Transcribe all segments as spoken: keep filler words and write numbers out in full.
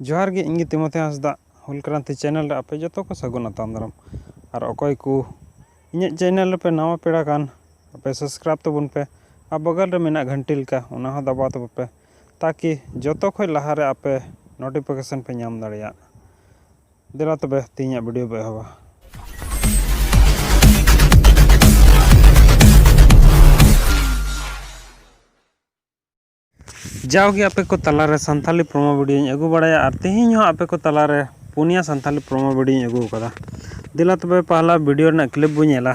ᱡᱚᱦᱟᱨ ᱜᱮ, ᱤᱧ ᱜᱮ ᱛᱤᱢᱚᱛᱷᱤ ᱦᱟᱸᱥᱫᱟ, ᱦᱩᱞ ᱠᱨᱟᱱᱛᱤ ᱪᱮᱱᱮᱞ ᱨᱮ ᱟᱯᱮ ᱡᱚᱛᱚ ᱠᱚ ᱥᱟᱹᱜᱩᱱ ᱟᱛᱟᱝ ᱫᱟᱨᱟᱢ᱾ ᱟᱨ ᱚᱠᱚᱭ ᱠᱚ ᱤᱧᱟᱹᱜ ᱪᱮᱱᱮᱞ ᱨᱮᱯᱮ ᱱᱟᱣᱟ ᱯᱮᱲᱟ ᱠᱟᱱ, ᱟᱯᱮ ᱥᱟᱵᱥᱠᱨᱟᱭᱤᱵ ᱛᱟᱵᱚᱱ ᱯᱮ ᱟᱨ ᱵᱚᱜᱚᱞ ᱨᱮ ᱢᱮᱱᱟᱜ ᱜᱷᱟᱱᱴᱤ ᱞᱮᱠᱟ, ᱚᱱᱟ ᱦᱚᱸ ᱫᱟᱵᱟᱣ ᱛᱟᱵᱚ ᱯᱮ, ᱛᱟᱠᱤ ᱡᱚᱛᱚ ᱠᱷᱚᱡ ᱞᱟᱦᱟ ᱨᱮ ᱟᱯᱮ ᱱᱳᱴᱤᱯᱷᱤᱠᱮᱥᱚᱱ ᱯᱮ ᱧᱟᱢ ᱫᱟᱲᱮᱭᱟᱜ᱾ ᱫᱮᱞᱟ ᱛᱚᱵᱮ ᱛᱮᱦᱮᱧᱟᱜ ᱵᱷᱤᱰᱤᱭᱳ ᱵᱚ ᱮᱦᱚᱵᱟ᱾ ᱡᱟᱣᱜᱮ ᱟᱯᱮ ᱠᱚ ᱛᱟᱞᱟᱨᱮ ᱥᱟᱱᱛᱷᱟᱞᱤ ᱯᱨᱳᱢᱳ ᱵᱷᱤᱰᱤᱭᱳᱧ ᱟᱹᱜᱩ ᱵᱟᱲᱟᱭᱟ, ᱟᱨ ᱛᱮᱦᱮᱧ ᱦᱚᱸ ᱟᱯᱮ ᱠᱚ ᱛᱟᱞᱟᱨᱮ ᱯᱩᱱᱭᱟ ᱥᱟᱱᱛᱷᱟᱞᱤ ᱯᱨᱳᱢᱳ ᱵᱷᱤᱰᱤᱭᱳᱧ ᱟᱹᱜᱩ ᱟᱠᱟᱫᱟ᱾ ᱫᱮᱞᱟ ᱛᱚᱵᱮ ᱯᱟᱦᱞᱟ ᱵᱷᱤᱰᱤᱭᱳ ᱨᱮᱱᱟᱜ ᱠᱞᱤᱯ ᱵᱚ ᱧᱮᱞᱟ᱾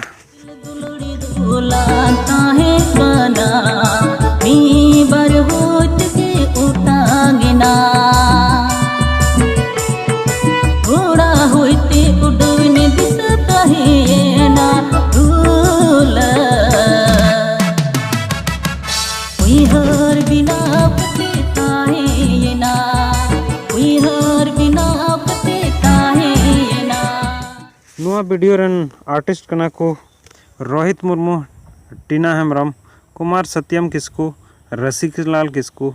ᱫᱩᱞᱟᱱ ᱛᱟᱦᱮᱸ ᱠᱟᱱᱟ ᱢᱤᱫ ᱵᱟᱨ ᱦᱩᱭ ᱛᱮᱜᱮ ᱚᱴᱟᱝ ᱮᱱᱟ᱾ ᱠᱚᱲᱟ ᱦᱩᱭ ᱛᱮ ᱩᱰᱟᱹᱣ ᱮᱱ ᱫᱤᱥᱟᱹ ᱛᱟᱦᱮᱸᱭᱮᱱᱟ ᱫᱩᱞᱟᱹᱲ᱾ ᱩᱭᱦᱟᱹᱨ ᱵᱮᱱᱟᱣ ᱠᱟᱛᱮ ᱛᱟᱦᱮᱸᱭᱮᱱᱟ, ᱩᱭᱦᱟᱹᱨ ᱵᱮᱱᱟᱣ ᱠᱟᱛᱮ ᱛᱟᱦᱮᱸᱭᱮᱱᱟ᱾ ᱱᱚᱣᱟ ᱵᱷᱤᱰᱤᱭᱳ ᱨᱮᱱ ᱟᱨᱴᱤᱥᱴ ᱠᱟᱱᱟ ᱠᱚ ᱨᱳᱦᱤᱛ ᱢᱩᱨᱢᱩ, ᱴᱤᱱᱟ ᱦᱮᱢᱵᱨᱚᱢ, ᱠᱩᱢᱟᱨ ᱥᱟᱛᱭᱟᱢ ᱠᱤᱥᱠᱩ, ᱨᱟᱥᱤᱠᱞᱟᱞ ᱠᱤᱥᱠᱩ,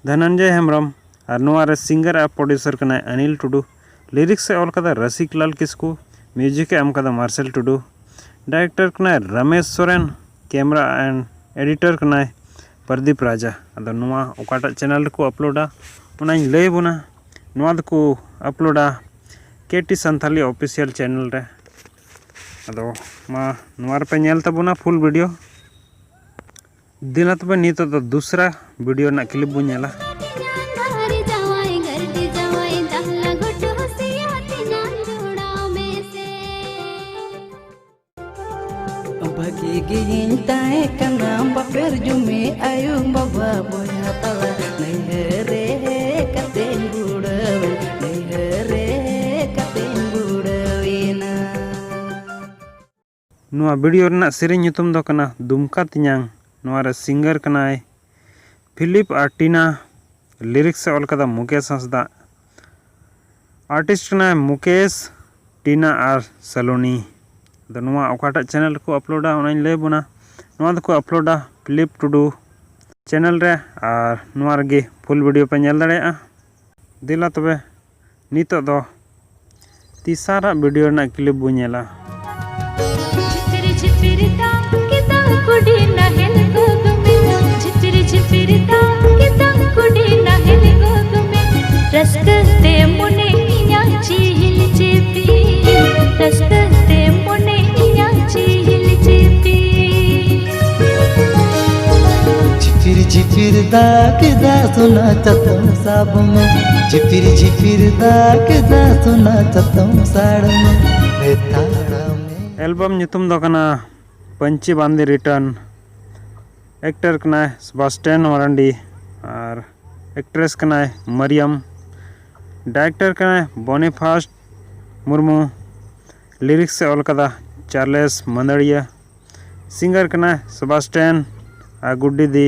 ᱫᱷᱚᱱᱚᱱᱡᱚᱭ ᱦᱮᱢᱵᱨᱚᱢ, ᱟᱨ ᱱᱚᱣᱟ ᱨᱮ ᱥᱤᱝᱜᱟᱨ ᱟᱨ ᱯᱨᱚᱰᱭᱩᱥᱟᱨ ᱠᱟᱱᱟᱭ ᱚᱱᱤᱞ ᱴᱩᱰᱩ᱾ ᱞᱤᱨᱤᱠᱥ ᱮ ᱚᱞ ᱠᱟᱫᱟ ᱨᱟᱥᱤᱠᱞᱟᱞ ᱠᱤᱥᱠᱩ, ᱢᱤᱭᱩᱡᱤᱠ ᱮ ᱮᱢ ᱠᱟᱫᱟ ᱢᱟᱨᱥᱮᱞ ᱴᱩᱰᱩ, ᱰᱟᱭᱨᱮᱠᱴᱚᱨ ᱠᱟᱱᱟᱭ Ramesh Soren, camera and editor ᱠᱟᱱᱟᱭ ᱯᱨᱚᱫᱤᱯ ᱨᱟᱡᱟ᱾ ᱟᱫᱚ ᱱᱚᱣᱟ ᱚᱠᱟᱴᱟᱜ ᱪᱮᱱᱮᱞ ᱨᱮᱠᱚ ᱟᱯᱞᱳᱰᱟ, ᱚᱱᱟᱧ ᱞᱟᱹᱭ ᱟᱵᱚᱱᱟ᱾ ᱱᱚᱣᱟ ᱫᱚᱠᱚ upload K T Santali official channel ᱨᱮ᱾ ᱟᱫᱚ ᱢᱟ, ᱱᱚᱣᱟ ᱨᱮᱯᱮ ᱧᱮᱞ ᱛᱟᱵᱚᱱᱟ ᱯᱷᱩᱞ ᱵᱷᱤᱰᱤᱭᱳ᱾ ᱫᱮᱞᱟ ᱛᱚᱵᱮ ᱱᱤᱛᱚᱜ ᱫᱚ ᱫᱩᱥᱨᱟ ᱵᱷᱤᱰᱤᱭᱳ ᱨᱮᱱᱟᱜ ᱠᱞᱤᱯ ᱵᱚᱱ ᱧᱮᱞᱟ᱾ ᱵᱷᱟᱹᱜᱤ ᱜᱮᱧ ᱛᱟᱦᱮᱸ ᱠᱟᱱᱟ, ᱵᱟᱯᱮᱨ ᱡᱩᱢᱤ ᱟᱭᱳ ᱵᱟᱵᱟ ᱵᱚᱭᱦᱟ ᱛᱟᱞᱟ, ᱱᱟᱹᱭᱦᱟᱹᱨ ᱨᱮ ᱦᱮᱡ ᱠᱟᱛᱮᱧ ᱵᱩᱲᱟᱹᱣᱮᱱ, ᱱᱟᱹᱭᱦᱟᱹᱨ ᱨᱮ ᱦᱮᱡ ᱠᱟᱛᱮᱧ ᱵᱩᱲᱟᱹᱣᱮᱱᱟ᱾ ᱱᱚᱣᱟ ᱵᱷᱤᱰᱤᱭᱳ ᱨᱮᱱᱟᱜ ᱥᱮᱨᱮᱧ ᱧᱩᱛᱩᱢ ᱫᱚ ᱠᱟᱱᱟ ᱫᱩᱢᱠᱟ ᱛᱤᱧᱟᱝ᱾ ᱱᱚᱣᱟ ᱨᱮ ᱥᱤᱝᱜᱟᱨ ᱠᱟᱱᱟᱭ ᱯᱷᱤᱞᱤᱯ ᱟᱨ ᱴᱤᱱᱟ, ᱞᱤᱨᱤᱠᱥ ᱮ ᱚᱞ ᱠᱟᱫᱟ ᱢᱩᱠᱮᱥ ᱦᱟᱸᱥᱫᱟ, ᱟᱨᱴᱤᱥᱴ ᱠᱟᱱᱟᱭ ᱢᱩᱠᱮᱥ, ᱴᱤᱱᱟ ᱟᱨ ᱥᱟᱞᱳᱱᱤ᱾ ᱟᱫᱚ ᱱᱚᱣᱟ ᱚᱠᱟᱴᱟᱜ ᱪᱮᱱᱮᱞ ᱨᱮᱠᱚ ᱟᱯᱞᱳᱰᱟ, ᱚᱱᱟᱧ ᱞᱟᱹᱭ ᱟᱵᱚᱱᱟ᱾ ᱱᱚᱣᱟ ᱫᱚᱠᱚ ᱟᱯᱞᱳᱰᱟ ᱯᱷᱤᱞᱤᱯ ᱴᱩᱰᱩ ᱪᱮᱱᱮᱞ ᱨᱮ, ᱟᱨ ᱱᱚᱣᱟ ᱨᱮᱜᱮ ᱯᱷᱩᱞ ᱵᱷᱤᱰᱤᱭᱳ ᱯᱮ ᱧᱮᱞ ᱫᱟᱲᱮᱭᱟᱜᱼᱟ᱾ ᱫᱮᱞᱟ ᱛᱚᱵᱮ, ᱱᱤᱛᱚᱜ ᱫᱚ ᱛᱮᱥᱟᱨᱟᱜ ᱵᱷᱤᱰᱤᱭᱳ ᱨᱮᱱᱟᱜ ᱠᱞᱤᱯ ᱵᱚᱱ ᱧᱮᱞᱟ᱾ ᱡᱷᱤᱯᱤᱨ ᱡᱷᱤᱯᱤᱨ ᱫᱟᱜ ᱠᱮᱫᱟ ᱠᱩᱰᱤ ᱱᱟᱦᱮᱞ ᱜᱚᱜ ᱢᱮ᱾ ᱡᱷᱤᱯᱤᱨ ᱡᱷᱤᱯᱤᱨ ᱫᱟᱜ ᱠᱮᱫᱟ ᱠᱩᱰᱤ ᱱᱟᱦᱮᱞ ᱜᱚᱜ ᱢᱮ᱾ ᱨᱟᱹᱥᱠᱟᱹ ᱛᱮ ᱢᱚᱱᱮ ᱤᱧᱟᱹᱜ ᱪᱤᱦᱤᱞ ᱪᱤᱯᱤᱞ᱾ ᱨᱟᱹᱥᱠᱟᱹ ᱛᱮ ᱢᱚᱱᱮ ᱤᱧᱟᱹᱜ ᱪᱤᱦᱤᱞ ᱪᱤᱯᱤᱞ᱾ ᱡᱷᱤᱯᱤᱨ ᱡᱷᱤᱯᱤᱨ ᱫᱟᱜ ᱠᱮᱫᱟ ᱥᱚᱱᱟ ᱪᱟᱛᱚᱢ ᱥᱟᱵ ᱢᱮ᱾ ᱡᱷᱤᱯᱤᱨ ᱡᱷᱤᱯᱤᱨ ᱫᱟᱜ ᱠᱮᱫᱟ ᱥᱚᱱᱟ ᱪᱟᱛᱚᱢ ᱥᱟᱵ ᱢᱮ᱾ ᱵᱮᱛᱟᱲᱟ ᱢᱮ᱾ ᱮᱞᱵᱟᱢ ᱧᱩᱛᱩᱢ ᱫᱚ ᱠᱟᱱᱟ ᱯᱟᱹᱧᱪᱤ ᱵᱟᱸᱫᱮ ᱨᱤᱴᱟᱨᱱ᱾ ᱮᱠᱴᱟᱨ ᱠᱟᱱᱟᱭ ᱥᱮᱵᱟᱥᱴᱤᱭᱟᱱ ᱢᱟᱨᱟᱱᱰᱤ ᱟᱨ ᱮᱠᱴᱨᱮᱥ ᱠᱟᱱᱟᱭ ᱢᱟᱨᱤᱭᱟᱢ᱾ ᱰᱟᱭᱨᱮᱠᱴᱟᱨ ᱠᱟᱱᱟᱭ ᱵᱚᱱᱤᱯᱷᱟᱥ ᱢᱩᱨᱢᱩ᱾ ᱞᱤᱨᱤᱠᱥ ᱮ ᱚᱞ ᱠᱟᱫᱟ ᱪᱟᱨᱞᱮᱥ ᱢᱟᱹᱫᱟᱹᱲᱤᱭᱟᱹ᱾ ᱥᱤᱝᱜᱟᱨ ᱠᱟᱱᱟᱭ ᱥᱮᱵᱟᱥᱴᱤᱭᱟᱱ ᱟᱨ ᱜᱩᱰᱰᱤ ᱫᱤ᱾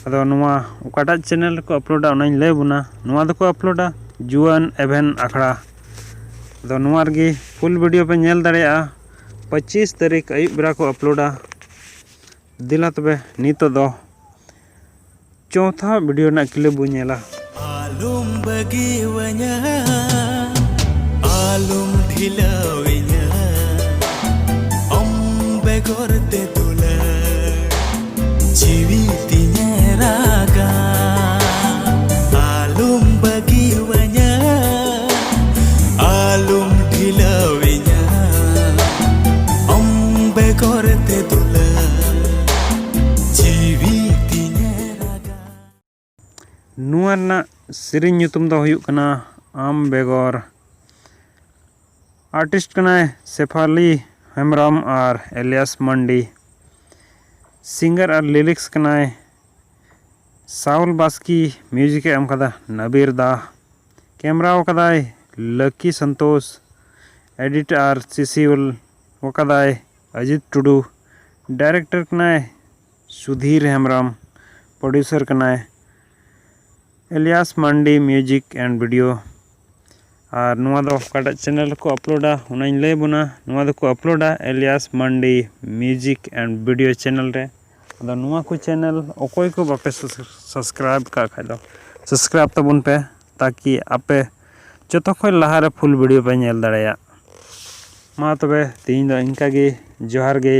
ᱟᱫᱚ ᱱᱚᱣᱟ ᱚᱠᱟᱴᱟᱜ ᱪᱮᱱᱮᱞ ᱨᱮᱠᱚ ᱟᱯᱞᱳᱰᱟ ᱚᱱᱟᱧ ᱞᱟᱹᱭ ᱟᱵᱚᱱᱟ᱾ ᱱᱚᱣᱟ ᱫᱚᱠᱚ ᱟᱯᱞᱳᱰᱟ ᱡᱩᱣᱟᱹᱱ ᱮᱵᱷᱮᱱ ᱟᱠᱷᱲᱟ᱾ ᱟᱫᱚ ᱱᱚᱣᱟ ᱨᱮᱜᱮ ᱯᱷᱩᱞ ᱵᱷᱤᱰᱤᱭᱳ ᱯᱮ ᱧᱮᱞ ᱫᱟᱲᱮᱭᱟᱜᱼᱟ᱾ ᱯᱚᱸᱪᱤᱥ ᱛᱟᱹᱨᱤᱠᱷ ᱟᱹᱭᱩᱵ ᱵᱮᱲᱟ ᱠᱚ ᱟᱯᱞᱳᱰᱟ᱾ ᱫᱮᱞᱟ ᱛᱚᱵᱮ ᱱᱤᱛᱚᱜ ᱫᱚ ᱪᱳᱛᱷᱟ ᱵᱷᱤᱰᱤᱭᱳ ᱨᱮᱱᱟᱜ ᱠᱞᱤᱯ ᱵᱚᱱ ᱧᱮᱞᱟ᱾ ᱟᱞᱚᱢ ᱵᱟᱹᱜᱤᱣᱟᱹᱧᱟ, ᱟᱞᱚᱢ ᱰᱷᱤᱞᱟᱹᱣᱤᱧᱟ, ᱟᱢ ᱵᱮᱜᱚᱨ ᱛᱮ ᱫᱩᱞᱟᱹᱲ ᱡᱤᱣᱤ ᱛᱤᱧᱮ ᱨᱟᱜᱟ᱾ ᱟᱞᱚᱢ ᱵᱟᱹᱜᱤᱣᱟᱹᱧᱟ, ᱟᱞᱚᱢ ᱰᱷᱤᱞᱟᱹᱣᱤᱧᱟ, ᱟᱢ ᱵᱮᱜᱚᱨ ᱛᱮ ᱫᱩᱞᱟᱹᱲ ᱡᱤᱣᱤ ᱛᱤᱧᱮ ᱨᱟᱜᱟ᱾ ᱱᱚᱣᱟ ᱨᱮᱱᱟᱜ ᱥᱮᱨᱮᱧ ᱧᱩᱛᱩᱢ ᱫᱚ ᱦᱩᱭᱩᱜ ᱠᱟᱱᱟ ᱟᱢ ᱵᱮᱜᱚᱨ᱾ ᱟᱨᱴᱤᱥᱴ ᱠᱟᱱᱟᱭ ᱥᱮᱯᱷᱟᱞᱤ ᱦᱮᱢᱵᱨᱚᱢ ᱟᱨ ᱮᱞᱤᱭᱟᱥ ᱢᱟᱱᱰᱤ᱾ ᱥᱤᱝᱜᱟᱨ ᱟᱨ ᱞᱤᱨᱤᱠᱥ ᱠᱟᱱᱟᱭ ᱥᱟᱣᱩᱞ ᱵᱟᱥᱠᱤ᱾ ᱢᱤᱭᱩᱡᱤᱠ ᱮ ᱮᱢ ᱠᱟᱫᱟ ᱱᱟᱵᱤᱨ ᱫᱟ᱾ ᱠᱮᱢᱨᱟᱣ ᱠᱟᱫᱟᱭ ᱞᱟᱠᱤ ᱥᱟᱱᱛᱳᱥ᱾ ᱮᱰᱤᱴ ᱟᱨ ᱥᱤᱥᱤᱣᱞ ᱟᱠᱟᱫᱟᱭ ᱚᱡᱤᱛ ᱴᱩᱰᱩ᱾ ᱰᱟᱭᱨᱮᱠᱴᱚᱨ ᱠᱟᱱᱟᱭ ᱥᱩᱫᱷᱤᱨ ᱦᱮᱢᱵᱨᱚᱢ᱾ ᱯᱨᱚᱰᱭᱩᱥᱟᱨ ᱠᱟᱱᱟᱭ Elias Mandi music and video. ᱟᱨ ᱱᱚᱣᱟ ᱫᱚ ᱚᱠᱟᱴᱟᱜ ᱪᱮᱱᱮᱞ ᱨᱮᱠᱚ ᱟᱯᱞᱳᱰᱟ ᱚᱱᱟᱧ ᱞᱟᱹᱭ ᱟᱵᱚᱱᱟ᱾ ᱱᱚᱣᱟ ᱫᱚᱠᱚ upload alias Mandi music and video channel ᱨᱮ᱾ ᱟᱫᱚ ᱱᱚᱣᱟ ᱠᱚ ᱪᱮᱱᱮᱞ ᱚᱠᱚᱭ ᱠᱚ ᱵᱟᱯᱮ ᱥᱟᱵᱥᱠᱨᱟᱭᱤᱵ ᱠᱟᱜ ᱠᱷᱟᱡ ᱫᱚ ᱥᱟᱵᱥᱠᱨᱟᱭᱤᱵᱽ ᱛᱟᱵᱚᱱ ᱯᱮ, ᱛᱟᱠᱤ ᱟᱯᱮ ᱡᱚᱛᱚ ᱠᱷᱚᱱ ᱞᱟᱦᱟᱨᱮ ᱯᱷᱩᱞ ᱵᱷᱤᱰᱤᱭᱳ ᱯᱮ ᱧᱮᱞ ᱫᱟᱲᱮᱭᱟᱜ᱾ ᱢᱟ ᱛᱚᱵᱮ ᱛᱮᱦᱮᱧ ᱫᱚ ᱤᱱᱠᱟ ᱜᱮ᱾ ᱡᱚᱦᱟᱨ ᱜᱮ᱾